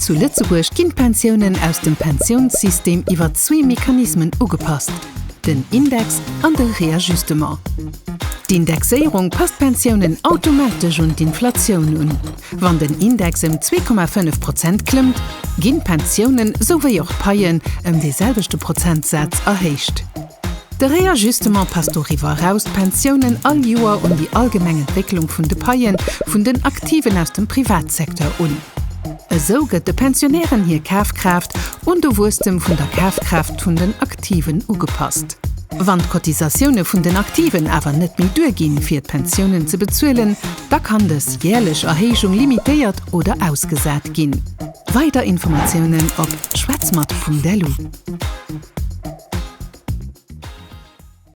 Zu Lëtzebuerg ginn d'Pensiounen aus dem Pensiounssystem iwwer zwee Mechanismen ugepasst, den Index an de Reajustement. D'Indexéierung passt d'Pensiounen automatesch un d'Inflatioun un. Wann den Index ëm 2,5 Prozent klëmmt, ginn d'Pensiounen, souwéi och d'Paien, ëm dee selwechte Prozentsaz erhéicht. De Réajustement passt doriwwer eraus d'Pensiounen all Joer un déi allgemeng Entwécklung vun de Paie vun den Aktiven aus dem Privatsecteur un. Esou gëtt de Pensionären hir Kafkraaft un de Wuesstem vun der Kafkraaft vun den Aktiven ugepasst. Wann d'Cotisatioune vun den Aktiven awer net méi duerginn, fir d'Pensiounen ze bezuelen, da kann dës järlech Erhéijung limitéiert oder ausgesat ginn. Weider Informatiounen op schwätzmat.lu.